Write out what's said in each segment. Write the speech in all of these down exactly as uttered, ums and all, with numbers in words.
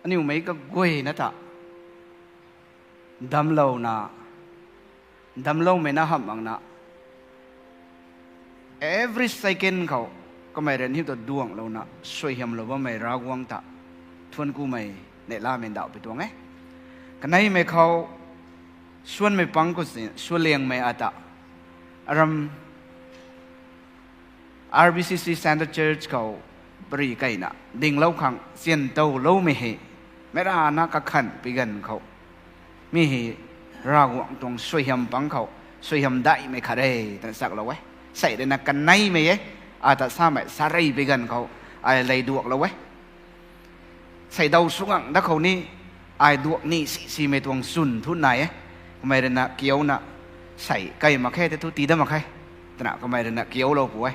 Aniu mei kaguayna ta damclouna, damcloumei na hamh makna, every second khou kamei rui aniu ta duanglouna suaihiamlou bammei Ravguangc ta thuanckumei neihlamei ndauh pi tuang e. Kaneimei khou suanmei pang khou si sualiangmei ata aram R B C C Centre Church khou pary keyna dinglou khang siantow loumei hei, meic rana kakhan pi ganv khou, mi hei Ravguangc tuang suaihiam pang khou suaihiam daihmei khat e twna chaklou e. Sei ruina kaneimei e, ata samei sarei pi ganv khou ai lei duaklou e. Seidaw sw ngang dat khou ni, ai duak ni si simei tuang chwn thu nai e. Kamei ruina kiuna, sei key mak khe tei thu tii dat mak khe, twna kamei ruina kiulou pu e.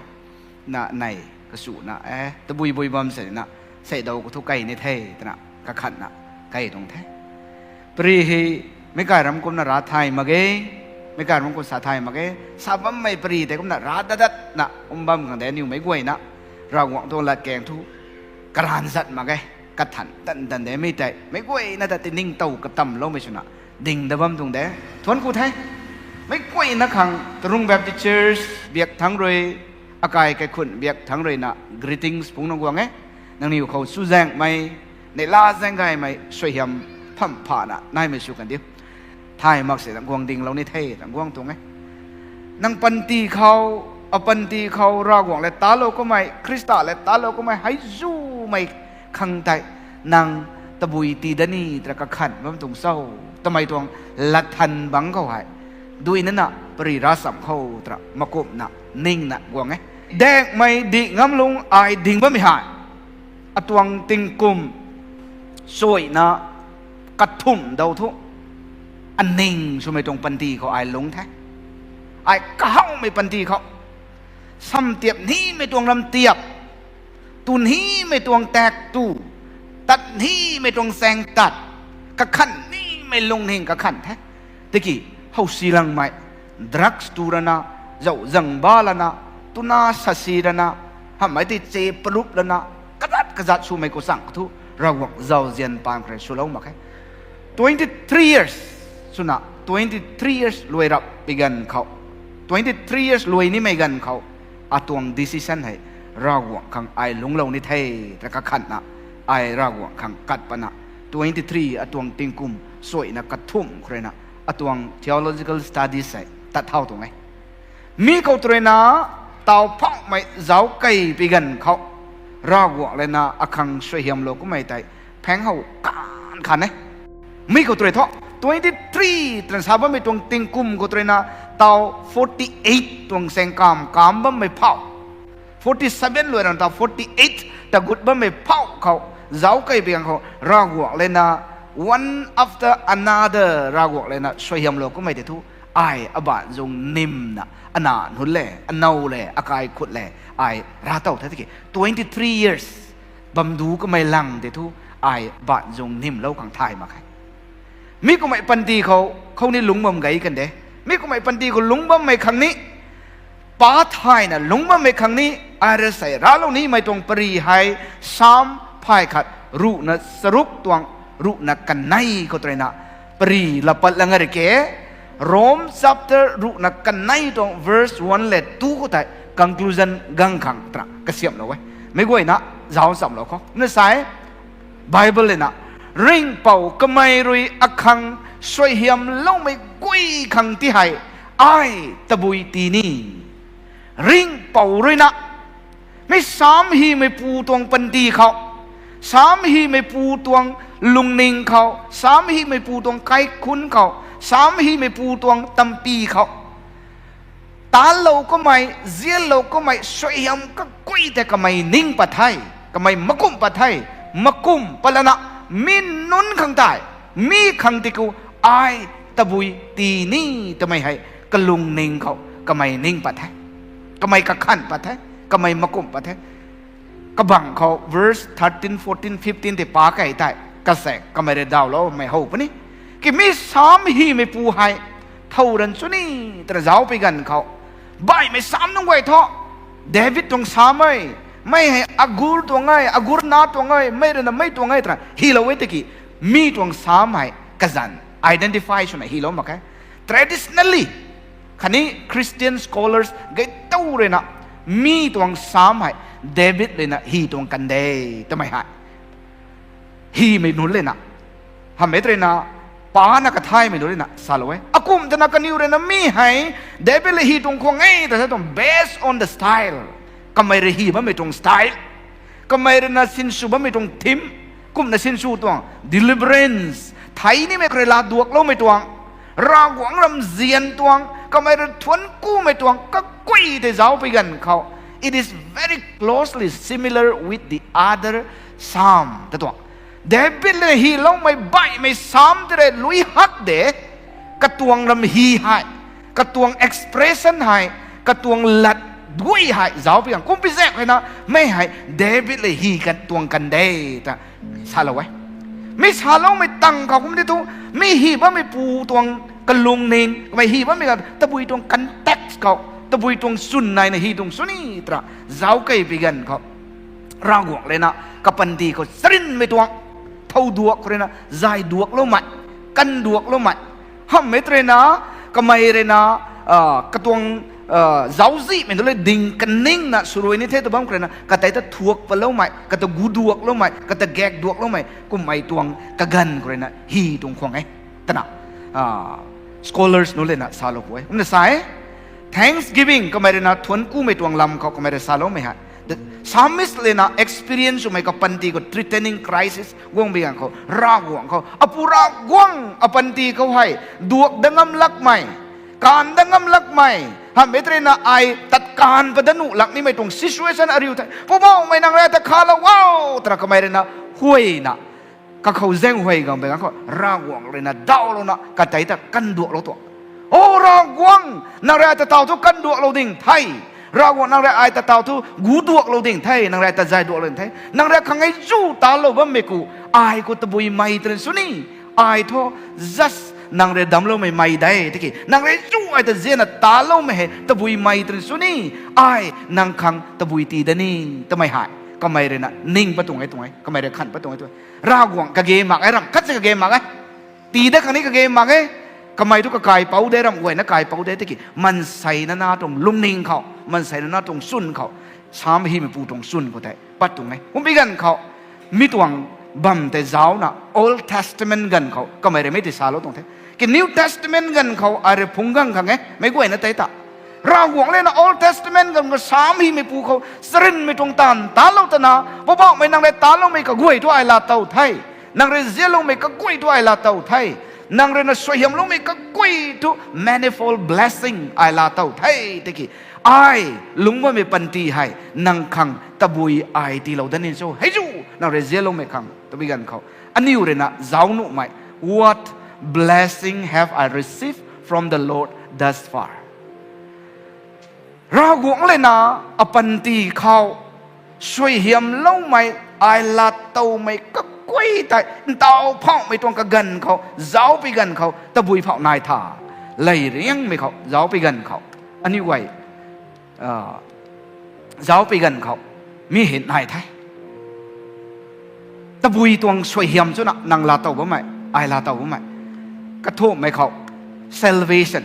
Na nei kasuna e, tabui bui bam sei na, seidaw khou thu key ni the twna kakhanna key tuang the. Pary hei meic kai ram kumna rav thay mak ge, meic kai ram kum sa thay mak ge, sa bammei pary tei kumna rav dat datna um bam khang de aniu meic guayna Ravguangc tuang latkaeng thu karanv zat mak ge, kathan tan tan de mi tei meic guayna ta tiningtow katamloumei swna ding dat bam tuang de. Thuancku the. Meic guayna khang Tarung Baptist Church biak thangc rui, akai kaikhun biak thangc ruina greetings phungcna guang e. Nangniw khou chuzaenghmei, neihla zaeng gaymei suaihiam phamh phana naimei sw kan diu. Thay mak sina guang dinglou ni the twna guang tuang e. Nang panty khou, apanty khou Ravguangc le talou kamei, Khrista le talou kamei hei zumei khang tei nang tabui tii dat ni twna kakhan bam tuang cho twmei tuang latthan bangc khou hei, duinana pary rav cham khou twna makumhna ningna guang e. Daekmei dih ngam lung ai ding bammei hei, atuang tingkum suaina kathumh dou thu, aning swmei tuang panty khou ai lungc the. Ai kahawmei panty khou, sam tiap nimei tuang ram tiap, tu nimei tuang tak tu, tat nimei tuang chaeng tat, kakhan nimei lungning kakhan the. Tiki howsi langmei, drugs tu rana, zauh zang ba lana, tuna sasi rana, hamhmei tei che parup lana, kazat kazat swmei khou chang thu, Ravguangc zauzian paan khou rui swlou mak khe. Twenty three years swna, twenty three years luai rap pi ganv khou, twenty three years luai nimei ganv khou, atuang decision hei Ravguangc khang ai lungclou ni the twna kakhanna, ai Ravguangc khang kat pana, twenty three atuang tingkum suaina kathumh khou ruina atuang theological studies hei tat thau tuang e. Mi khou tw ruina, taw phauhmei zauc key pi ganv khou, Ravguangc lana akhang suaihiamlou kummei tei phaeng how kan khan e. Mi khou tw rui thu, twenty three twna sa bammei tuang tingkum khou tw ruina, taw forty eight tuang saengkam kam bammei phauh, forty seven luai rana taw forty eight ta gut bammei phauh khou, zauc key pi ganv khou Ravguangc lana one after another Ravguangc lana suaihiamlou kummei tei thu, ai abaanc zung nimna, ana nunc le, anow le, akai khut le, ai rav tow the tiki twenty three years bam du kamei lang tei thu, ai baanc zung nimlou khang thay mak khe. Mi kummei panty khou, khou ni lungc bam gay kan de. Mi kummei panty khou lungc bammei khang ni, pa thayna lungc bammei khang ni, ai rui sei raclou nimei tuang pary hei, Sam phay khat ruhna charuk tuang ruhna kanei khou tw ruina, pary lapat lang a ri ke, Rom chapter ruhna kanei tuang verse one le two khou tei conclusion gang khang twna kasiamhlou e. Meic guayna zauc chamlou khou na sa e, Bible lana, ringhpouc kamei rui akhang suaihiamloumei guay khang ti hei, ai tabui tii ni. Ringhpouc ruina, mi Sam hymeipu tuang panty khou, Sam hymeipu tuang lungning khou, Sam hymeipu tuang kaikhunc khou, Sam hymeipu tuang tampy khou, tanlou kummei, zianlou kummei suaihiam kaguay tei kamei ning pat the, kamei makumh pat the, makumh patlana, mi nunc khang tei, mi khang ti khou, ai tabui tii ni twmei hei kalungning khou kamei ning pat the, kamei kakhan pat the, kamei makumh pat the. Kabang khou verse thirteen, fourteen, fifteen tei pa key tei, kasaek kamei rui dawloumei how puni. Ki mi Sam hymeipu hei thow ran chu ni twna zauc pi ganv khou, baihmei Sam nunc guay thu, David tuang Sam e, Mei hei agur tuang e, agur na tuang e, mei rui na mei tuang e twna hylou e tiki, mi tuang sam hei kazanc identify swna hylou mak khe. Traditionally khatni Christian scholars gay tu rui na, mi tuang sam hei David rui na hy tuang kan de twmei hei hymei nunc le na, hamei rui na, pana kathaymei nunc le na salou e. Akum twna kaniw rui na mi hei David le hy tuang khwang e ta sa tuang, based on the style. Kamei rui hy bammei tuang style, kamei rui na sinsw bammei tuang theme, kumna sinsw tuang deliverance, thei nimei khou rui laa duakloumei tuang, Ravguangc ramzian tuang, kamei rui thuanc kumei tuang kaguay tei zauc pui ganv khou, it is very closely similar with the other psalm ta tuang. David le hyloumei baihmei sam tei rui lui hak de, katuang ram hy hei, katuang expression hei, katuang lat guay hei zauc pui ganv, kumpi zaeng hei na, mei hei David le hy kan tuang kan de ta salou e. Mi saloumei tang khou kum di thu, mi hy bammeipu tuang kalungning, kamei hy bammei ganv tabui tuang context khou, tabui tuang swn naina hy tuang sw ni twna zauc key pui ganv khou, Ravguangc le na kapanty khou charynmei tuang, thow duak khou rui na zay duakloumei, kan duakloumei, hamei rui na, kamei rui na, katuang zauczihmei tu le ding kaningna swrui ni the tw bam khou rui na, katei ta thuak paloumei, kata gu duakloumei, kata gak duakloumei, kummei tuang kaganv khou rui na hy tuang khwang e twna scholars nunc le na salou pu e. Kumna sa e, thanksgiving, kamei rui na thuanc kumei tuang lam khou kamei rui saloumei hei, the psalmist le na experience swmei kapanty khou threatening crisis guang bi ganv khou, Ravguangc khou, Apu Ravguangc, apanty khou hei duak dat ngam lakmei, kaanv dat ngam lakmei, hamei rui na ai tat kaanv pat dat nuh lak nimei tuang situation ariu the. Poubauhmei, nang rui ta khalou o twna kamei rui na huayna, kakhou zaeng huay gang bi ganv khou Ravguangc rui na dawlouna katei ta kan duaklou tuang. O Ravguangc, nang rui ai ta taw thu kan duaklou ding the. Ravguangc, nang rui ai ta taw thu gu duaklou ding the, nang rui ai ta zay duaklou ding the. Nang rui khang e zu talou bammei khou, ai khou tabui mei twna sw ni. Ai thu just nang rui damcloumei mei de tiki, nang rui zu ai ta zianna taloumei hei tabui mei twna sw ni. Ai nang khang tabui tii da ni twmei hei kamei rui na ning pat tuang e tuang e, kamei rui khan pat tuang e tuang e. Ravguangc kage mak e, ramh khat si kage mak e. Tii dat khang ni kage mak e. Kamei thu kakaipouc de, ramh guayna kaipouc de tiki, maanseina na tuang lungning khou, maanseina na tuang swn khou, sam hymeipu tuang swn khou tei pat tuang e. Kumbi ganv khou, mi tuang bam tei zaucna Old Testament ganv khou kamei rui mei tei salou tuang the. Ki New Testament ganv khou ai rui phungc gang khang e, meic guayna tei ta, Ravguangc le na Old Testament ganv khou sam hymeipu khou charynmei tuang taanv talou twna, Poubauhmei, nang rui taloumei kaguay thu ai laa tow the. Nang rui zianloumei kaguay thu ai laa tow the. Nang rui na suaihiamloumei kaguay thu manifold blessing ai laa tow the tiki, ai lungc bammei panty hei nang khang tabui ai tiilou dat ni cho hei zu, nang rui zianloumei khang tabui ganv khou, aniu rui na zauc nuhmei, what blessing have I received from the Lord thus far? Ravguangc le na apanty khou suaihiamloumei, ai laa towmei kaguay tei ntaw phauhmei tuang kaganv khou zauc pui ganv khou tabui phauh nai tha, lay riangmei khou zauc pui ganv khou, aniu guay zauc pui ganv khou, mi hei nai the. Tabui tuang suaihiam chwna nang laa tow bammei, ai laa tow bammei, kathumhmei khou salvation,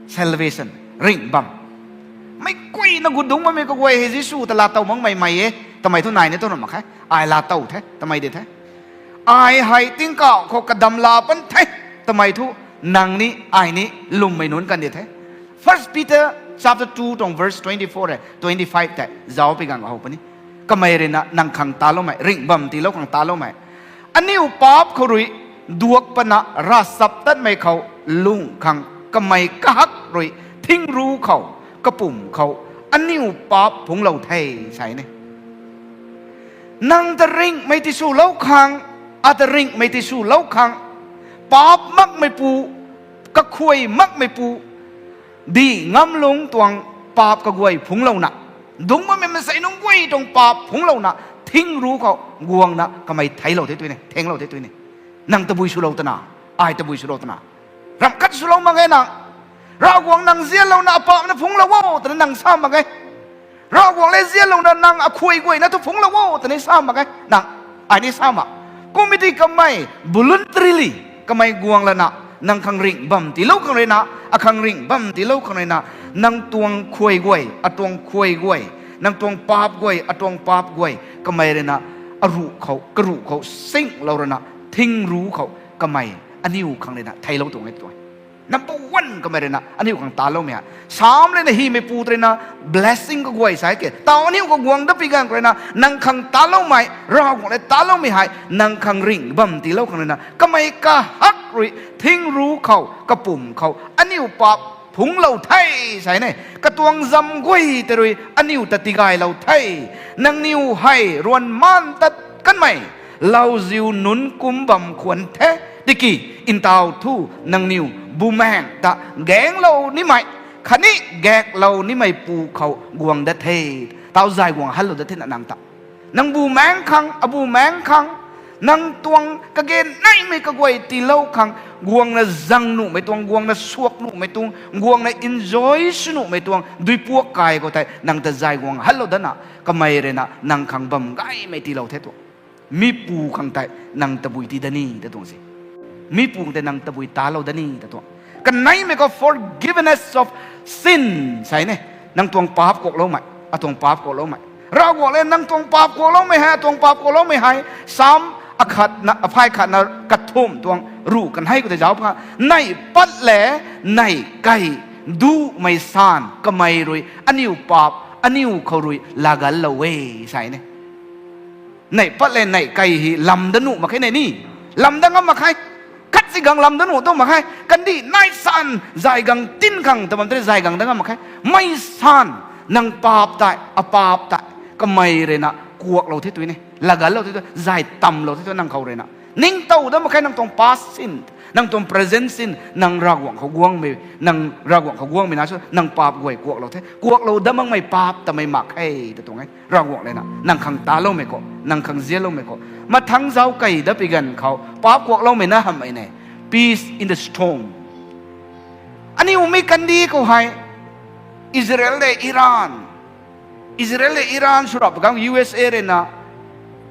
salvation, ringh bam. Meic guayna gut dungc bammei kaguay hei Jisu ta laa tow makmei mei e twmei thu nai ni tu na mak khe. Ai laa tow the twmei di the. Ai hei tingkauh khou kadam laa pan the twmei thu nang ni ai ni lwmmei nunc kan di the. First Peter chapter two tuang verse twenty-four e, twenty-five tei zauc pui ganv how puni. Kamei rui na nang khang taloumei, ringh bam tiilou khang taloumei, aniu paap khou rui duak pana ravchaptatmei khou lung khang kamei kahak rui thingru khou, kapumc khou aniu paap phungclou the, sa ni. Nang ta ringhmei tiswlou khang, ata ringhmei tiswlou khang, paap makmeipu, kakhuay makmeipu, dih ngam lungc tuang paap kaguay phungclouna, dungc bammei mansei nunc guay tuang paap phungclouna, thingru khou guangna kamei theiclou the tw ni, thenglou the tw ni. Nang tabui swlou twna, ai tabui swlou twna, ramh khat swlou mak ge nang. Ravguangc nang zianlouna apaapna phungclou o twna nang sa mak ge. Ravguangc le zianlouna nang akhuay guayna thu phungclou o, twni sa mak e nang. Ai ni sa mak. Kummei ti kamei voluntarily, kamei guang lana, nang khang ringh bam tiilou khang ruina, akhang ringh bam tiilou khang ruina, nang tuang khuay guay, atuang khuay guay, nang tuang paap guay, atuang paap guay, kamei ruina, aruh khou, karuh khou, singlou rana, thing ru khou, kamei, aniu khang ruina, theilou tuang e tuang. Number one kamei ruina, aniu khang taloumei hei. Sam ruina hymeipu ruina, blessing kaguay sa ke. Taw aniu kaguang dat pi ganv khou ruina, nang khang taloumei, Ravguangc le taloumei hei, nang khang ringh bam tiilou khang ruina. Kamei kahak rui, thing ru khou, kapumc khou, aniu paap phungclou the, sa ne. Katuang zam guay tei rui, aniu ta tigaylou the. Nangniw hei, ruan maan tat kanmei, lauziu nunc kum bam khwan the. Tiki, ntaw thu, nangniw, bumaengh ta, gaenglou nimei, khatni gaeklou nimei pu khou guang dat the. Taw zay guang hanlou dat the na nang ta. Nang bumaengh khang, abumaengh khang, nang tuang kage naimei kaguay tiilou khang, guangna zang nuhmei tuang, guangna suak nuhmei tuang, guangna enjoy sw nuhmei tuang, duipuak kai khou tei, nang ta zay guang hanlou dat na, kamei ruina, nang khang bam gaymei tiilou the tuang. Mipu khang tei, nang tabui tii dat ni, ta tuang si. Mipu khang tei nang tabui talou dat ni, ta tuang. Kaneimei khou forgiveness of sin, sa ne. Nang tuang paap kuakloumei, atuang paap kuakloumei. Ravguangc le nang tuang paap kuakloumei hei, atuang paap kuakloumei hei. Sam akhatna, aphay khatna kathumh tuang ruh kanei khou tei zauc pha. Neih pat le, neih kei, duhmei san, kamei rui, aniu paap, aniu khou rui, laaganlou e, sa ne. Neih pat le neih kei hei lam dat nuh mak khe ne ni. Lam dat ngam mak khe. Khat si gang lam dat nuh tu mak khe. Kandih nai san zay gang tin khang ta bam tei zay gang dat ngam mak khe. Mei san nang paap tei, apaap tei. Kamei ruina kuaklou the tu ne. Laaganlou the tu, zay tamlou the tu nang khou ruina. Ningtow dat mak khe nang tuang past sin, nang tuang present sin, nang Ravguangc khou guangmei, nang Ravguangc khou guangmei na sw, nang paap guay kuaklou the. Kuaklou dat makmei paap tamei mak khe, ta tuang e. Ravguangc le na, nang khang taloumei khou, nang khang zianloumei khou. Mathangc zauc kei dat pi ganv khou, paap kuakloumei na hamhmei ne. Peace in the storm. Aniu mi kandih khou hei, Israel le Iran. Israel le Iran swrap gang U S A ruina,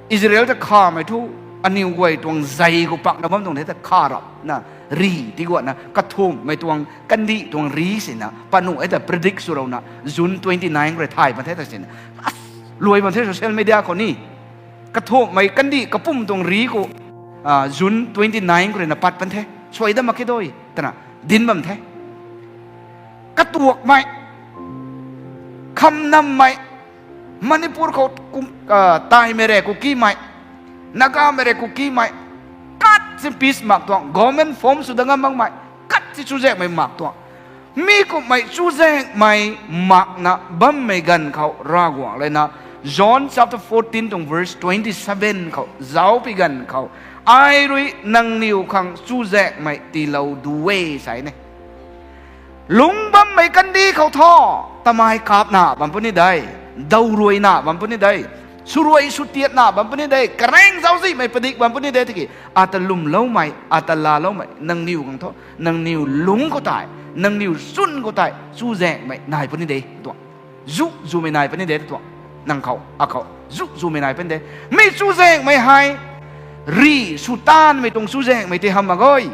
Israel ta khamei thu, aniu guay tuang zei khou pakna bam tuang the ta kharapna, ri tiguatna, kathumhmei tuang kandih tuang ri sina, pat nuh e ta predict swlouna, June twenty nine rui thay pan the ta sina. Luai bam the social media khou ni. Kathumhmei kandih kapumc tuang ri khou, June twenty nine khou ruina pat pan the. Suai dat mak khe doi, twna, dinc bam the. Katuakmei, khamnammei, Manipur khou, Taimei re Kukimei, Nagamei re Kukimei, kat si peace mak tuang, government form sw dat ngam makmei, kat si chuzaenghmei mak tuang. Mi kumhmei chuzaenghmei makna bammei ganv khou Ravguangc le na, John chapter fourteen tuang verse twenty seven khou zauc pi ganv khou, ai rui nangniw khang chuzaenghmei tiilou du e sa ne. Lungc bammei kandih khou thu, tamei kapna bam puni de, dawruaina bam puni de, swruai swtiatna bam puni de, karaeng zauczihmei padik bam puni de tiki, ata lwmloumei, ata laaloumei nangniw khang thu, nangniw lungc khou tei, nangniw chwn khou tei chuzaenghmei nai puni de tuang. Zu zumei nai puni de tuang. Nang khou, akhou, zu zumei nai puni de. Mi chuzaenghmei hei, ri sw taanvmei tuang chuzaenghmei tei hamh mak ge.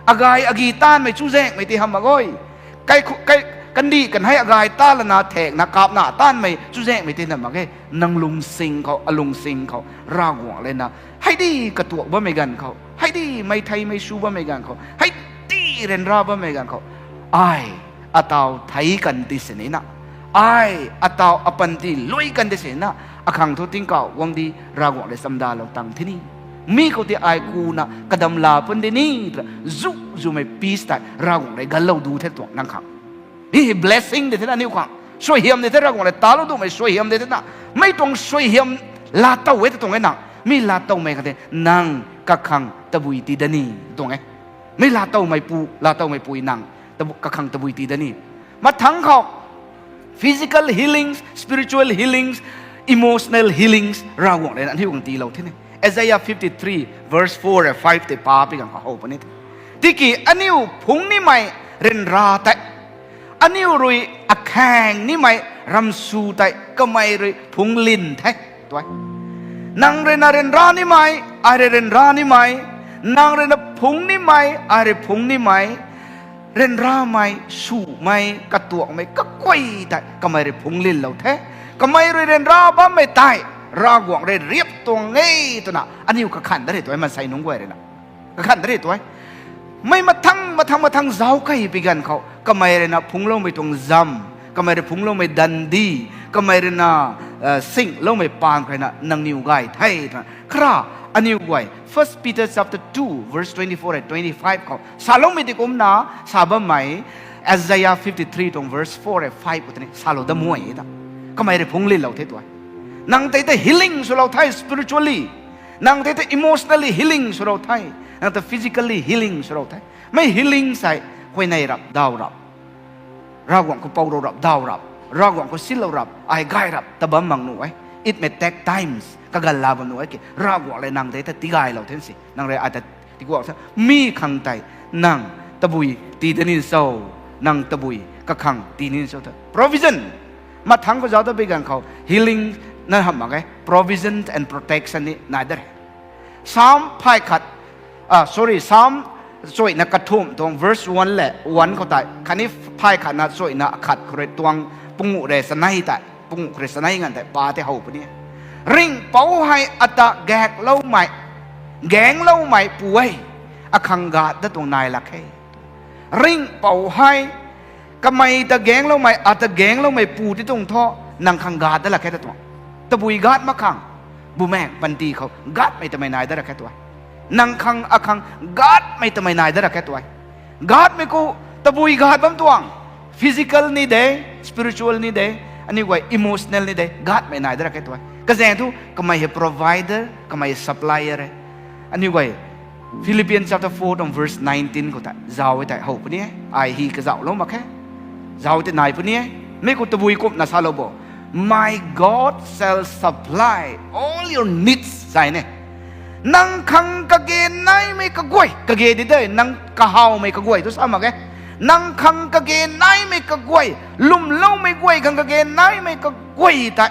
Agay agi taanvmei chuzaenghmei tei hamh mak ge. Kandih kan hei agay taanv lana thekna kapna taanvmei chuzaenghmei tei hamh mak ge. Nang lungsing khou, alungsing khou, Ravguangc le na, hei di katuak bammei ganv khou, hei di mei theimei sw bammei ganv khou, hei di ryanra bammei ganv khou, ai, ataw thei kan di sini na, ai, ataw apanty luai kan di sini na, akhang thu tingkauh guangcdic Ravguangc le chamdalou tang the ni. Mi khou tei ai kuna kadam la pun di ni, twna, zu zumei peace tei Ravguangc le ganlou du the tuang nang khang. Hei blessing de the na aniu khang. Suaihiam de the Ravguangc le talou dumei suaihiam de the na. Mei tuang suaihiam laatow e ta tuang e nang. Mi laatowmei khang tei nang kakhang tabui tii dat ni tuang e. Mi laatowmeipu, laatowmeipui nang, kakhang tabui tii dat ni. Mathangc khou, physical healings, spiritual healings, emotional healings, Ravguangc le na aniu khang tiilou the ni. Isaiah fifty three verse four and five tei pa pi ganv khou how puni the. Tiki aniu phungc nimei ryanra tei, aniu rui akhaeng nimei Ramsu tei kamei rui phungc lin the, tuai. Nang rui na ryanra nimei, ai rui ryanra nimei, nang rui na phungc nimei, ai rui phungc nimei, ryanramei, swmei, katuakmei kaguay tei kamei rui phungc linlou the. Kamei rui ryanra bammei tei Ravguangc rui riap tuang e twna aniu kakhan dat ri tuai, maansei nunc guay rui na. Kakhan dat ri tuai. Mei mathang, mathang, mathang zauc key pi ganv khou, kamei rui na phungcloumei tuang zam, kamei rui phungcloumei dandi, kamei rui na, uh, singloumei paan khou rui na nangniw gay the twna. Khara, aniw guay, First Peter chapter two, verse twenty-four and twenty-five khou saloumei di kumna, sa bammei, Isaiah fifty-three tuang verse four and five khou tei ni salou dat muai ta. Kamei rui phungc linlou the tuai. Nang tei ta healing swlou the spiritually. Nang tei ta emotionally healing swlou the. Nang ta physically healing swlou the. Mei healing sei, huayney rap, daw rap, Ravguangc khou pou rou rap, daw rap, Ravguangc khou silou rap, ai gay rap ta bam mak nuh e. It may take times, kaganv la bam nuh e ki. Ravguangc le nang tei ta tigaylou the si. Nang rui ai ta tiguak sa. Mi khang tei nang tabui tii da ni cho, nang tabui kakhang tii ni cho ta. Provision. Mathang khou zauc ta pi ganv khou healing na hamh mak e. Provision and protection ni nai dat re. Psalm phay khat, ah, sorry, Psalm chuina kathumh tuang verse one le one khou tei, khatni phay khatna chuina khat khou rui tuang panguh rui chanei tei, panguh khou rui chanei nganv tei pa tei how puni. Ringhpouc hei ata gakloumei, gaengloumei pu e, akhang gat dat tuang nai lak khe. Ringhpouc hei, kamei ta gaengloumei, ata gaengloumei pu ti tuang thu, nang khang gat dat lak khe ta tuang. Tabui gat mak khang, bumaeng panty khou gatmei tamei nai dat ra khe tuai. Nang khang akhang gatmei tamei nai dat ra khe tuai. Gatmei khou tabui gat bam tuang. Physical ni de, spiritual ni de, aniu guay emotional ni de, gatmei nai dat ra khe tuai. Kazaeng thu kamei hei provider, kamei supplier e. Aniu guay Philippians chapter four tuang verse nineteen khou tei zauc e tei how puni e. Ai hi kazauhlou mak khe. Zauc tei nai puni e. Mi khou tabui kumna salou bo. My God shall supply all your needs, sa e ne. Nang khang kage naimei kaguay, kage di de, nang kahawmei kaguay tu sa mak e. Nang khang kage naimei kaguay, lwmloumei guay khang kage naimei kaguay tei,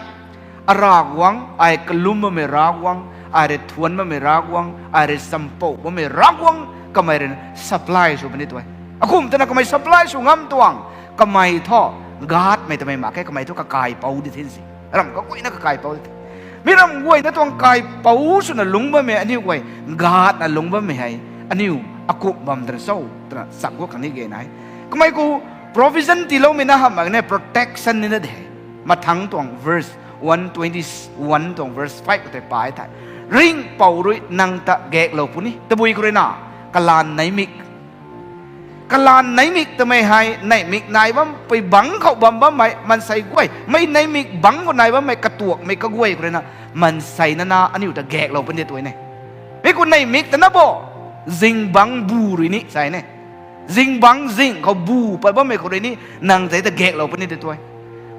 a Ravguangc, ai kalum bammei Ravguangc, ai rui thuanc bammei Ravguangc, ai rui champou bammei Ravguangc, kamei rui supply sw puni tuai. Akum twna kamei supply sw ngam tuang, kamei thu gatmei tamei mak khe, kamei thu kakaipouc di the si. Ramh kaguayna kakaipouc di the. Mi ramh guayna tuang kaipouc swna lungc bammei aniu guay, gatna lungc bammei hei, aniu akum bam twna cho, twna chak guay khang ni ge nai. Kamei khou provision tiiloumei na hamh mak ne, protection ni na de. Mathang tuang verse one twenty-one tuang verse five khou tei pa e thei, Ringhpouc rui nang ta gaeklou puni. Tabui khou rui na, kalaan neimik, kalaan neimik tamei hei, neimik nai bampui bangc khou bam bammei maansei guay, mei neimik bangc khou nai bammei katuakmei kaguay khou rui na, maansei na na aniu ta gaeklou puni tuai ne. Mi khou neimik ta na bo, zingbangc bu rui ni sa e ne. Zingbangc zing khou bu pat bammei khou rui ni, nang tei ta gaeklou puni de tuai.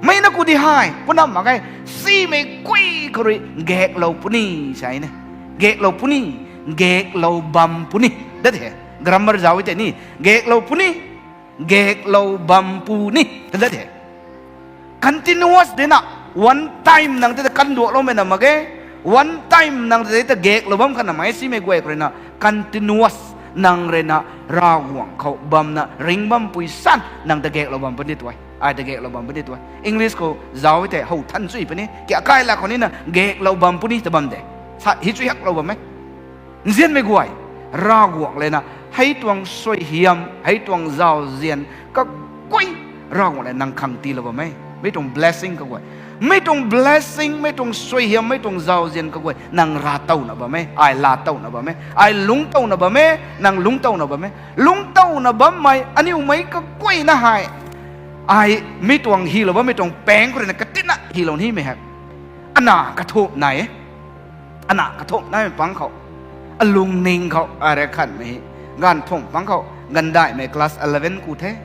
Mei na khou di hei, punam mak ge, simei guay khou rui gaeklou puni sa e ne. Gaeklou puni, gaeklou bam puni. Dat he, grammar zauc e tei ni, gaeklou puni, gaeklou bam puni. Dat he. Continuous de na, one time nang tei ta kanduakloumei na mak ge, one time nang tei ta gaeklou bam khatna mak ge, simei guay khou rui na, continuous nang rui na, Ravguangc khou bamna ring bampui san nang ta gaeklou bam puni tuai. Ai ta gaeklou bam puni tuai. English khou zauc e tei how than chui puni, ki akai lak khou ni na gaeklou bam puni ta bam de. Sa hi chui haklou bam e. Nzianmei guay, Ravguangc le na, hei tuang suaihiam, hei tuang zauzian kaguay, Ravguangc le nang khang tiilou bam e. Mei tuang blessing kaguay, mei tuang blessing, mei tuang suaihiam, mei tuang zauzian kaguay nang rav towna bam e, ai laa towna bam e, ai lungc towna bam e, nang lungc towna bam e. Lungc towna bammei aniu mei kaguayna hei, ai mi tuang hilou bammei tuang paeng khou rui na katina hilou nimei hei, ana kathumh nai e. Ana kathumh naimei pang khou, alungning khou, ai rui khanmei hei, ganv thumh pang khou, ganvdaihmei class eleven ku the,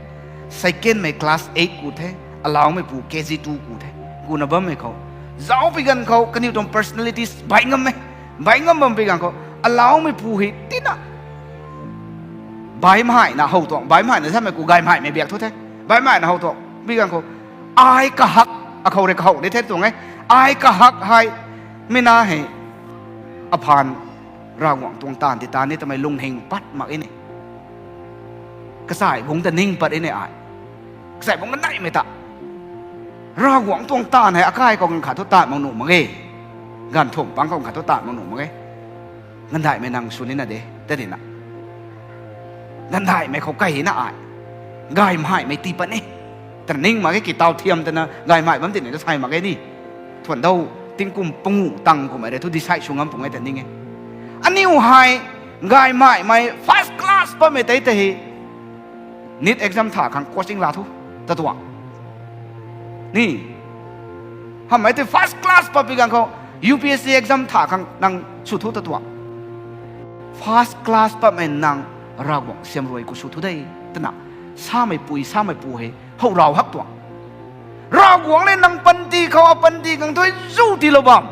secondmei class eight ku the, alaumeipu K G two ku the, kuna bammei khou, zauc pi ganv khou kaniw tuang personalities bai ngam e. Bai ngam bam pi ganv khou, alaumeipu hei tina baihmei na how tuang, baihmei na samei ku gaymei biak thu the. Baihmei na how tuang pi ganv khou, ai kahak Akhou rui kahow ni the tuang e. Ai kahak hei, mi na hei, aphaan Ravguangc tuang taanv ti taanv ni twmei lungning pat mak e ni. Kachai bungc ta ning pat e ni ai. Kachai bungc kaneimei ta. Ravguangc tuang taanv hei akai khou ganv khat thu taanv mak nuh mak e. Ganv thumh pang khou ganv khat thu taanv mak nuh mak e. Gandaihmei nang sw nina de, ta dina. Gandaihmei khou kai na ai. Gaymei tii pat ni. Twna ning mak e ki taw thiam twna gaymei bam tini ta sai mak e ni. Thuan dou, tingkum pangu tang kummei rui thu decide sw ngam pung e ta ning e. Aniu hei, gaymeimei first class patmei tei tei hei, NEET exam tha khang coaching la thu, ta tuang. Ni, hamhmei tei first class patpui ganv khou, U P S C exam tha khang nang sw thu ta tuang. First class patmei nang Ravguangc siam rui khou sw thu de, twna, samei pui, samei pu hei, how rau hak tuang. Ravguangc le nang panty khou, apanty khang thu zu tiilou bam.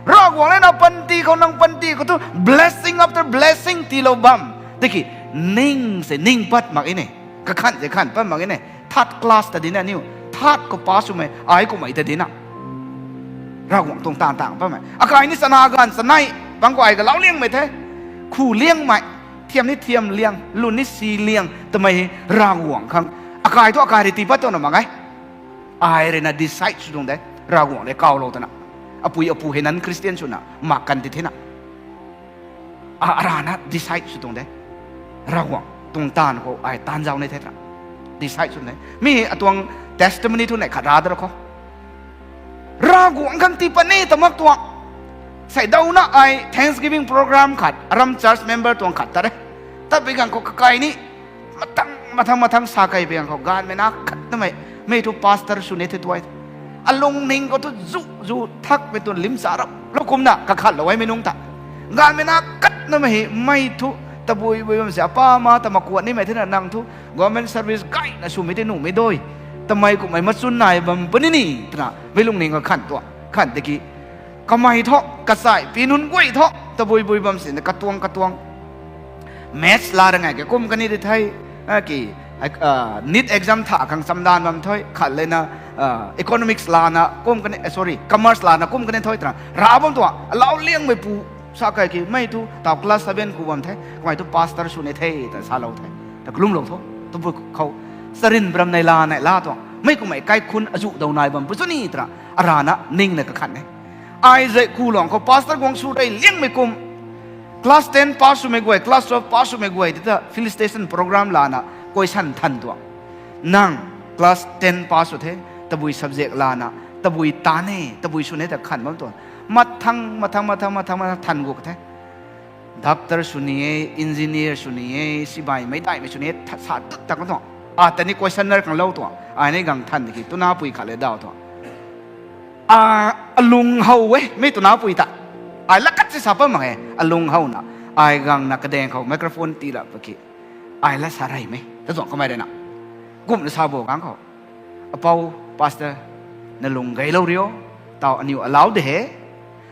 Ravguangc le nang panty khou, nang panty khou thu blessing after blessing tiilou bam. Tiki, ning se, ning pat mak e ni. Kakhan se khan pat mak e ni. Third class ta dina aniu. Third khou pass swmei, ai kummei ta dina. Ravguangc tuang taanv tang patmei. Akai ni chana ganv chanei, pang khou ai galau liangmei the. Khu liangmei, thiam ni thiam liang, lun ni si liang, twmei Ravguangc khang. Akai thu akai rui tii pat tuang na mak e. Ai rui na decide sw tuang de, Ravguangc rui kawlou twna. Apui apu hei non-Christian swna, mak kan ti thena. A, arana decide sw tuang de. Ravguangc tuang taanv khou ai taanv zau ni the twna. Decide sw tuang de. Mi atuang testimony thu nei khat ra da khou. Ravguangc khang tii pat ni ta mak tuang. Sei dauna ai Thanksgiving program khat, aram church member tuang khat ta re. Tat bi ganv khou kakai ni, mathang, mathang, mathang sa kai bi ganv khou, gaanvmei na khat namei, mei thu pastor sw ni the tuai. Alungning khou thu zu, zu thakmei tuang lim sa rap lou kumna, kakhatlou e mei nungc ta. Gaanvmei na khat namei hei, mei thu, tabui bui bam se, apa ma ta makuat nimei thena nang thu, government service gayna swmei tei nuhmei doi. Tamei kummei machun nai bam puni ni, twna, mei lungning khou khan tuang, khan tiki. Kamei thu, kachai pi nunc guay thu, tabui bui bam sina katuang katuang. Maths la ra ngai ke kum kani di the, a, ki, a, NEET exam tha khang chamdan bam thu, khat lena, a, economics lana kum kani, eh, sorry, commerce lana kum kani thu twna. Ra bam tuang, alau liangmei pu, sa kai ki, mei thu, taw class seven ku bam the, kamei thu pastor sw ni the, ta salou the, ta kalumlou tho, tabui khou, charin bram nei la nei la tuang, mei kummei kaikhun azu dou nai bam pu sw ni twna, arana ningna kakhan e. Ai zei ku luang khou pastor guang sw rei liangmei kum. Class ten pass swmei guay, class twelve pass swmei guay, tita felicitation program lana, question than tuang. Nang class ten pass sw the, tabui subject lana, tabui ta ne, tabui sw ne ta khan bam tuang. Mathang, mathang, mathang, mathang, mathang than gu ka the. Doctor sw ni e, engineer sw ni e, sibai meic daihmei sw ni e, tha-, sa tut tak tuang. A ta ni questionnaire khang lou tuang. Ai ni gang than ki, tuna pui khat le daw tuang. A, alung how e, mei tuna pui ta. Ai la khat si sa pat mak e, alung howna. Ai gangna kadaeng khou microphone tii rap ki. Ai la sa reymei, ta tuang kamei rui na. Kumna sa bo gang khou. Apou, pastor, na lung gaylou rio, taw aniu alau de he,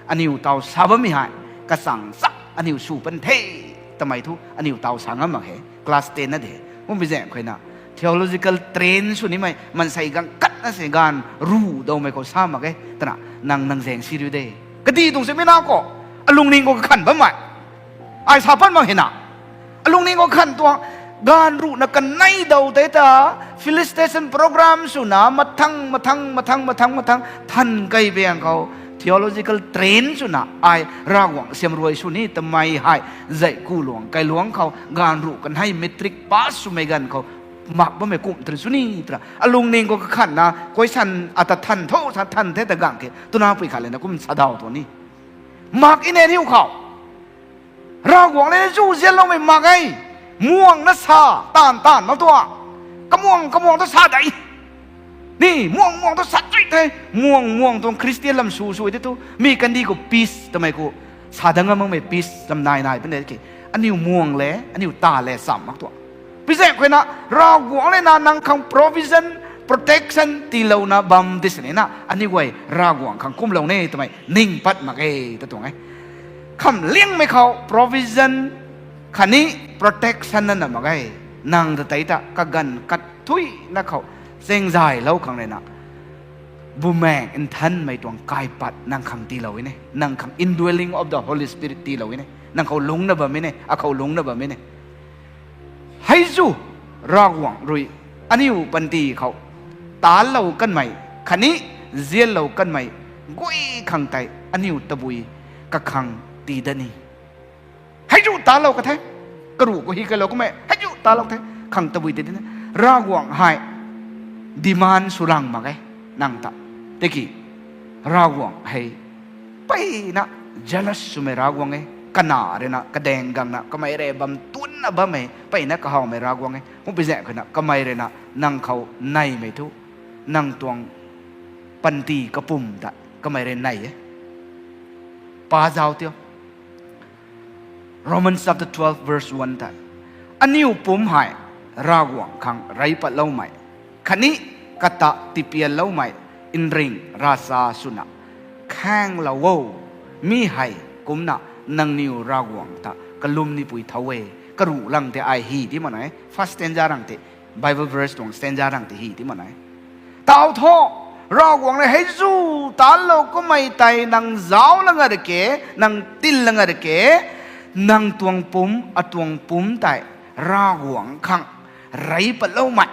aniu taw sa bammei hei, kachang chak aniu sw pan the, tamei thu aniu taw sa ngam mak he, class ten na de he. Kumbei zaeng khuayna, theological train sw nimei, mansei gang khat na se gaanv ru dawmei khou sa mak e, twna, nang nang zaeng si riu de. Kadi tuang se mei na khou, alungning khou kakhan bammei. Ai sa pat mak hena. Alungning khou khan tuang, gaanv ruhna kanei daw tei ta, felicitation program swna, mathang, mathang, mathang, mathang, mathang, than kai biang khou, theological train swna, ai Ravguangc siam rui sw ni, tamei hei, zei ku luang, kai luang khou, gaanv ruh kanei matric pass swmei ganv khou, mak bammei kum tei sw ni, twna. Alungning khou kakhanna, question ata than tho, sa than the ta gang ke, tuna pui khat le na kum sa daw tuang ni. Mak ine riu khou. Ravguangc le zu zianloumei mak e. Muang na sa, taanv taanv na tuang. Kamuang, kamuang tu sa dei. Ni, muang, muang tu sa chui the. Muang, muang tuang Christian lam sw sw de tu. Mi kandih khou peace, tamei khou. Sa dang ngam makmei peace, lam nai nai pun de ki. Aniu muang le, aniu ta le, sam mak tuang. Pizaeng khou na, Ravguangc le na nang khang provision, protection tiilouna bam di sini na, aniu guay Ravguangc khang kumlou ne twmei ning pat mak e ta tuang e. Kham liangmei khou provision khatni protection na na mak e. Nang ta tei ta kaganv kat thui na khou chengzaylou khang le na. Bumaengh Nthanmei tuang kaipat nang khang tiilou e ne. Nang khang indwelling of the Holy Spirit tiilou e ne. Nang khou lungcna bam e ne. Akhou lungcna bam e ne. Hei zu Ravguangc rui aniu panty khou taanclou kanmei khatni nzianlou kanmei guay khang tei aniu tabui kakhang tii dat ni. Hei zu taanclou ka the. Karuh khou hi kalou kummei hei zu taanclou the. Khang tabui tii dat ni. Ravguangc hei demand sw rang mak e nang ta. Tiki Ravguangc hei mpeyna jealous swmei Ravguangc e. Kana ruina kadaeng gangna kamei rui bam tuanna bammei mpeyna kahawmei Ravguangc e. Kumpui zaeng khou na kamei ruina nang khou neymei thu, nang tuang panty kapwm ta kamei rui nei e. Pa zauc tio. Romans chapter twelve verse one ta, aniu pumc hei Ravguangc khang rey patloumei khatni kata tipianloumei nring ravchap swna khaenglou o. Mi hei kumna nangniw Ravguangc ta kalum nipui thow e. Karuh lang tei ai hy ti mak nai. First stanza rang tei, Bible verse tuang stanza rang tei hy ti mak nai. Taw tho, Ravguangc rui hei zu taanclou kummei tei nang zauc lang a ke, nang tin lang a ke, nang tuang pumc, atuang pumc tei Ravguangc khang rey patloumei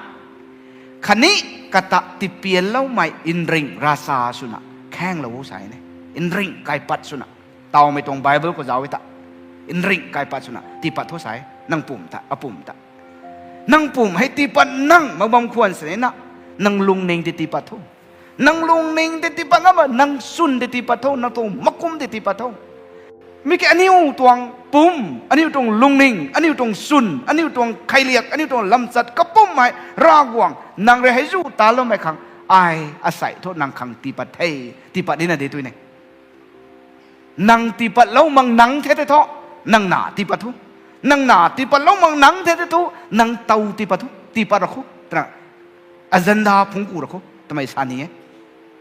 khatni kata tipianloumei nring ravchap swna khaenglou o sa e ne. Nring kaipat swna. Tawmei tuang Bible khou zauc e ta. Nring kaipat swna tiipat tho sa e. Nang pumc ta, apumc ta. Nang pumc hei tiipat nang mak bam khwan sini na, nang lungning tei tiipat tho. Nang lungning tei tiipat ngam ma, nang swn tei tiipat tho, nang tuang makum tei tiipat tho. Mi ki aniu tuang pumc, aniu tuang lungning, aniu tuang swn, aniu tuang kheiliak, aniu tuang lamchat kapwmmei Ravguangc nang rui hei zu taancloumei khang ai asei thu nang khang tiipat the, tiipat nina de tw ne. Nang tiipatlou mak nang the tei thu, nang na tiipat thu. Nang na tiipatlou mak nang the tei thu, nang tow tiipat thu, tiipat ra kho twna agenda phungc ku ra kho twmei sa ni e.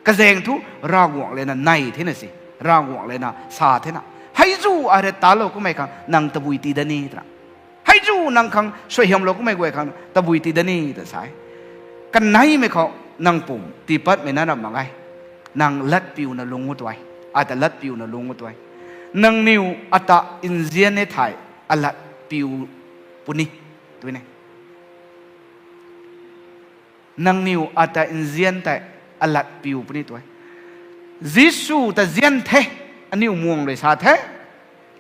Kazaeng thu Ravguangc lana nei thena si, Ravguangc lana sa thena, hei zu ai rui taanclou kummei khang nang tabui tii dat ni twna, hei zu nang khang suaihiamlou kummei guay khang tabui tii dat ni ta sa e. Kaneimei khou nang pumc tiipatmei na ram mak e. Nang latpiuna lungc o tw e. Ata latpiuna lungc o tw e. Nangniw ata nzian e thei alatpiu puni tw ne. Nangniw ata nzian tei alatpiu puni tw e. Jisu ta nzian the, aniu muang rui sa the,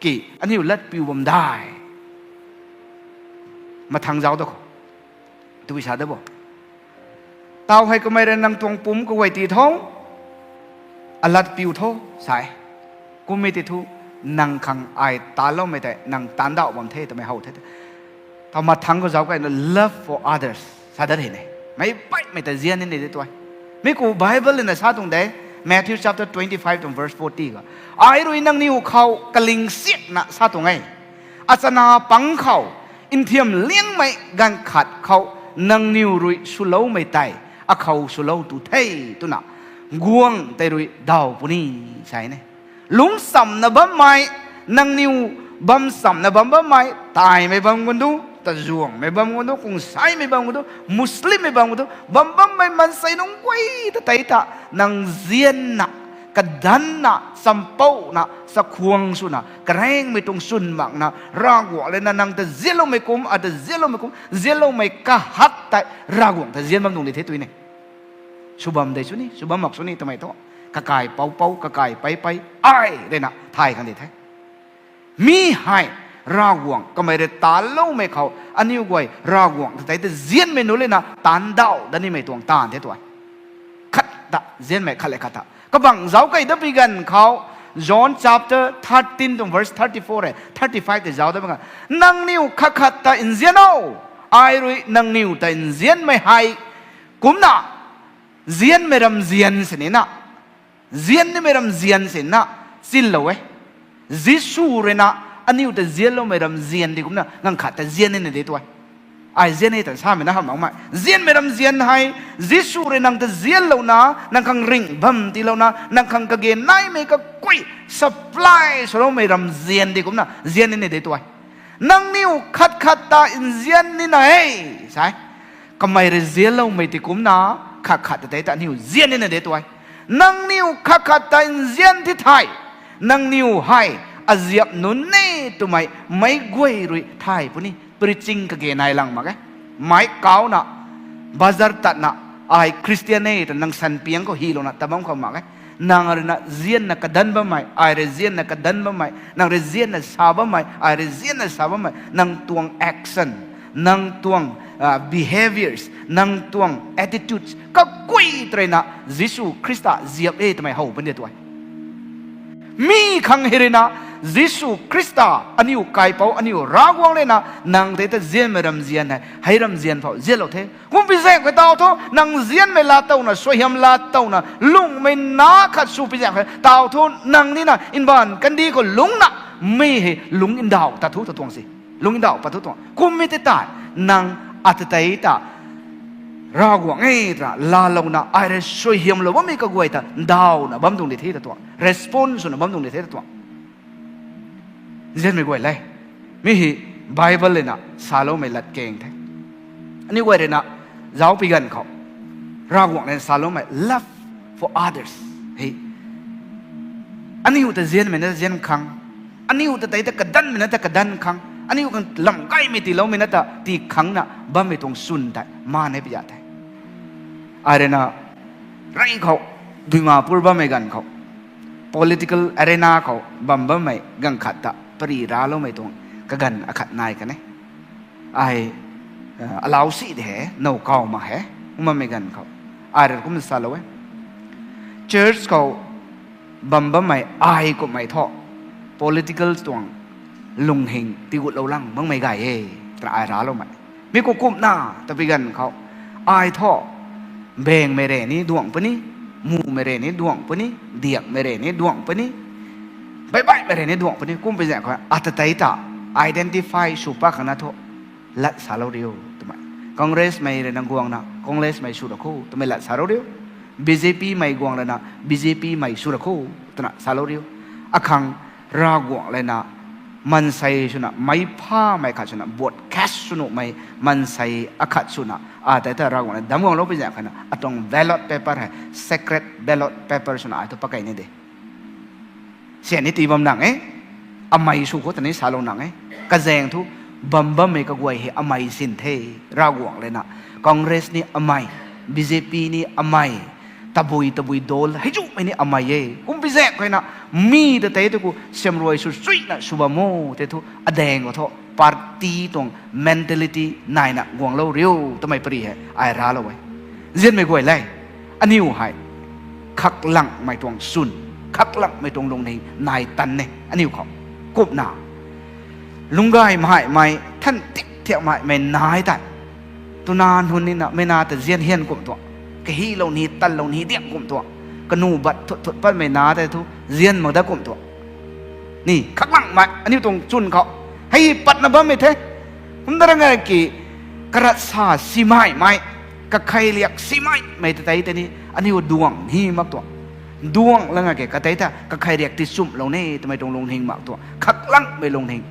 ki aniu latpiu bam dai. Mathang zauc da khou, tabui sa da bo. Taw hei kamei rui nang tuang pumc kaguay tii tho, alatpiu tho sa e. Kummei tei thu nang khang ai taancloumei tei nang taanc dauh bam the twmei how the. Taw mathang khou zauc kaina love for others sa dat hei ne. Meic baihmei ta nzian ni de tw e. Mi khou Bible na sa tuang de, Matthew chapter twenty-five tuang verse forty khou, ai rui nangniw khou kalingsiakna sa tuang e. Achana pang khou, nthiam liangmei ganv khat khou nangniw rui swloumei tei akhou swlou tu the twna guangc tei rui daw puni sa e ne. Lungcsamna bammei, nangniw bamcsamna bam bammei, taimei bam gan du, tazuangmei bam gan du, kungsaimei bam gan du, Muslimmei bam gan du, bam bammei maansei nunc guay ta tei ta nang nzianna, kadanna, champouna, chakhwang swna, karaengmei tuang chwn makna, Ravguangc lana nang ta nzianloumei kum, ata nzianloumei kum, nzianloumei kahak tei Ravguangc ta nzian bam tuang di the tw ne. Sw bam de sw ni, sw bam mak sw ni twmei thu, kakai poupou, kakai peipei ai ruina thay khang di the. Mi hei Ravguangc kamei rui taancloumei khou aniu guay Ravguangc ta tei ta nzianmei nunc lana taanc dauh dat nimei tuang taanv the tw e. Khat ta nzianmei khat le khat ta kabangc zauc kei da pi ganv khou, John chapter thirteen tuang verse thirty-four e, thirty-five tei zauc da pi ganv, nangniw khat khat ta nzian o, ai rui nangniw ta nzianmei hei kumna nzianmei ram nzian sinina, nzian nimei ram nzian sinina, chinlou e. Jisu ruina aniu ta nzianloumei ram nzian di kumna nang khat ta nzian nina de tw e. Ai nzian e ta samei na hamh makmei nzianmei ram nzian hei, Jisu rui nang ta nzianlouna, nang khang ringh bam tiilouna, nang khang kage naimei kakui supply swloumei ram nzian di kumna nzian nina de tw e. Nangniw khat khat ta nzian nina e, sa e. Kamei rui nzianloumei tei kumna khat khat ta tei ta aniu nzian nina de tw e. Nangniw khat khat ta nzian thi thay. Nangniw hei aziap nunc e twmei meic guay rui thay puni. Preaching kage nai lang mak e. Meic kauna, bazar tatna, ai Christian e ta nang sanpiang khou hylouna ta bam khou mak e. Nang rui na nzianna kadan bammei, ai rui nzianna kadan bammei, nang rui nzianna sa bammei, ai rui nzianna sa bammei, nang tuang action, nang tuang behaviors, nang tuang attitudes kaguay tei rui na Jisu Khrista ziap e twmei how puni de tu e. Mi khang hei rui na, Jisu Khrista, aniu kaipouc, aniu Ravguangc rui na nang tei ta nzianmei ramzian hei, hei ramzian phou nzianlou the. Kumpi zaeng khou taw thu, nang nzianmei laa towna, suaihiam laa towna lungmei na khat sw pi zaeng khou taw thu, nang ni na mbaanv kandih khou lungcna, mi hei lungc ndauh ta thu ta tuang se. Lungc ndauh pat thu tuang. Kummei tei tei, nang ata tei ta Ravguangc e twna laalouna, ai rui suaihiamlou bammei kaguay ta ndauhna bam tuang di the ta tuang. Response swna bam tuang di the ta tuang. Nzianmei guay le. Mi hei Bible lana saloumei latkaeng the. Aniu guay rui na zauc pi ganv khou, Ravguangc lana saloumei love for others hei, aniu ta nzianmei na nzian khang, aniu ta tei ta kadanmei na ta kadan khang, aniu khang lam gaymei tiiloumei na ta tii khangna bammei tuang swn tei maan e pi za the. Ai rui na rey khou, Dimapur bammei ganv khou, political arena khou bam bammei ganv khat ta pary racloumei tuang kaganv akhat nai kan e. Ai alau si de he, now kaw mak he, kum bammei ganv khou, ai rui kumna salou e. Church khou bam bammei ai kummei thu political tuang lunghing tigutlou lang makmei gay e, twna ai racloumei. Mi khou kumna ta pi ganv khou, ai thu bengmei rey ni duang puni, mumei rey ni duang puni, diakmei rey ni duang puni, baihbaihmei rey ni duang puni. Kumpi zaeng khou ata tei ta identify sw pat khangna thu lat salou riu twmei. Congressmei rui na guangna Congressmei sw ra kho twmei lat salou riu. BJPmei guang lana BJPmei sw ra kho twna salou riu. Akhang Ravguangc lana maansei swna meic phamei khat swna vote cast sw nuhmei maansei akhat swna, ata tei ta Ravguangc na dam guanglou pi zaeng khou na atuang ballot paper hei sacred ballot paper swna ai thu pakey ni de. Sian ni tii bam nang e. Amei sw khou ta ni salou nang e. Kazaeng thu bam bammei kaguay hei amei sin the. Ravguangc lana Congress ni amei, BJP ni amei, tabui tabui dol hei zumei ni amei e. Kumpi zaeng khou na mi ta tei tu khou siamruai sw suina sw bam o tei thu adaeng khou thu party tuang mentality naina guanglou riu twmei pary hei ai raclou e. Nzianmei guay le, aniu hei khaklangmei tuang swn, khaklangmei tuang lungning nai tan e aniu khou. Kumna lungcgay maimei, than tik thiakmaimei nai tei, twna nunc nina mei na ta nzian hian kum tuang, kahilou ni tanlou ni diak kum tuang, kanu bat thut thut patmei na tei thu nzian mak dat kum tuang. Ni khaklangmei aniu tuang chwn khou hei patna bammei the. Kum da rang ki, karat sa simaimei, kakhei riak simaimei ta tei tei ni aniu duang ni mak tuang. Duang lana ke katei ta kakhei riak tichumhlou ni twmei tuang lungning mak tuang, khaklangmei lungning.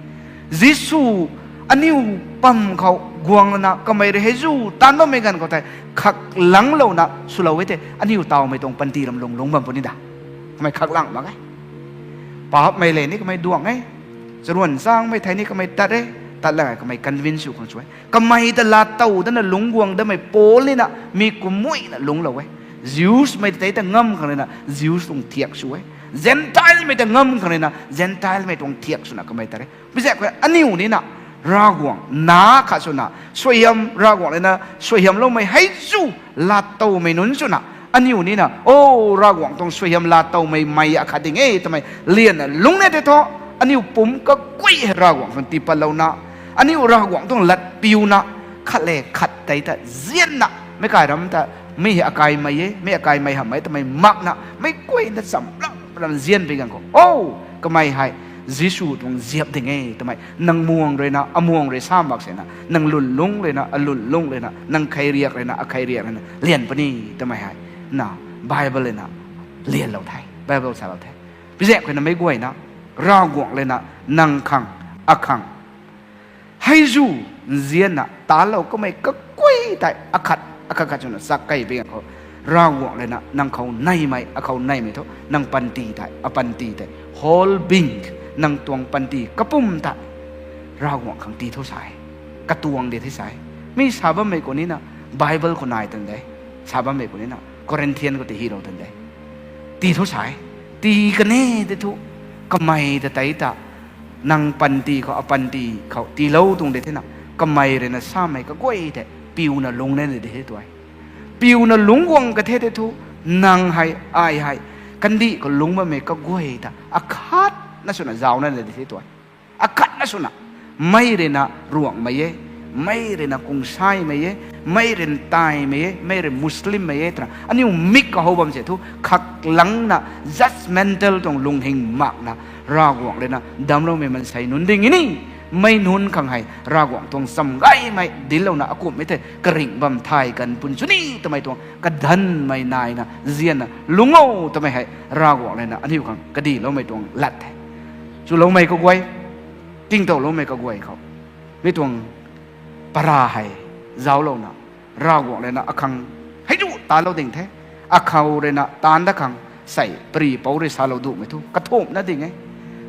Jisu aniu pam khou guang lana kamei rui hei zu taanv bammei ganv khou tei khaklanglouna swlou e tei aniu tawmei tuang panty ram lung lungc bam puni da. Kamei khaklang mak e. Paapmei le ni kamei duang e. Charuan changmei thei ni kamei tat e. Tat lana kamei convince sw khang sw e. Kamei ta laatow dana lungc guang damei Paul nina mi kummuina lungclou e. Jewsmei ta tei ta ngam khang rui na Jews tuang thiak sw e. Gentilemei ta ngam khang rui na Gentilemei tuang thiak swna kamei tat e. Pi zaeng khou aniu nina Ravguangc na khat swna suaihiam, Ravguangc lana suaihiamloumei hei zu laatowmei nunc swna aniu nina, o, Ravguangc tuang suaihiam laatowmei mei akhat ding e twmei lianna lungc ni tei thu, aniu pumc kaguay hei Ravguangc tuang tiipatlouna, aniu Ravguangc tuang latpiuna, khat le khat tei ta nzianna, meic kai ram ta, mi hei akaimei e, mi akaimei hamhmei twmei makna meic guayna cham ram ram nzian pi ganv khou, o, kamei hei Jisu tuang ziap ding e twmei nang muang rui na amuang rui sa mak sina, nang lwnlung rui na alwnlung rui na, nang khei riak rui na akhei riak rui na lian puni twmei hei na Bible rui na lianlou the, Bible salou the. Pi zaeng khou na meic guayna Ravguangc lana nang khang, akhang hei zu nzianna taanclou kamei kaguay tei akhat akhat khat swna chak key pi ganv khou, Ravguangc rui na nang khou neimei, akhou neimei thu nang panty tei, apanty tei, whole being, nang tuang panty kapwm tei Ravguangc khang tii thu sa e. Katuang de the sa e. Mi sa bammei khou ni na, Bible khou nai tan de. Sa bammei khou ni na, Corinthian khou tei hylou tan de. Tii thu sa e. Tii kan e tei thu, kamei ta tei ta, nang panty khou, apanty khou tiilou tuang de thena, kamei rui na samei kaguay tei piuna lungc na de the tuai. Piuna lungc guang ka the tei thu, nang hei, ai hei, kandih khou lungc bammei kaguay ta akhatna swna zauc na de the tuai. Akhatna swna, mei rui na Ruanghmei e, mei rui na Kungsaimei e, mei rui na Taimei e, mei rui Muslimmei e twna aniu mik kahou bam se thu, khaklangna, judgmental tuang lunghing makna, Ravguangc rui na damcloumei mansei nunc ding e ni, mei nunc khang hei Ravguangc tuang cham gaymei dinclouna akumhmei thei karingh bam thay kan pun sw ni twmei tuang kadanmei naina zianna lungc o twmei hei Ravguangc rui na aniu khang kadiloumei tuang lat the. Chuloumei kaguay, tingtowloumei kaguay khou, mi tuang para hei zauclouna, Ravguangc rui na akhang hei du talou ding the. Akhou rui na taanc dat khang sei pary pouc rui salou duhmei thu kathumhna ding e.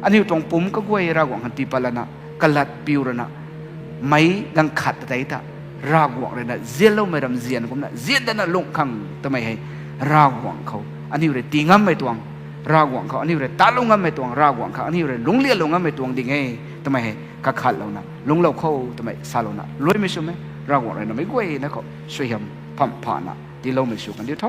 Aniu tuang pumc kaguay Ravguangc khang tii pat lana, kalat piu rui na, meic ganv khat ta tei ta, Ravguangc rui na zianloumei ramzian kumna zian dana lungh khang twmei hei Ravguangc khou aniu rui tii ngammei tuang, Ravguangc khou aniu rui talou ngammei tuang, Ravguangc khou aniu rui lungclianlou ngammei tuang ding e twmei hei kakhatlouna lungclou kho twmei salouna luaimei sw e. Ravguangc rui na meic guayna khou suaihiam pham phana tiiloumei sw kan diu tho.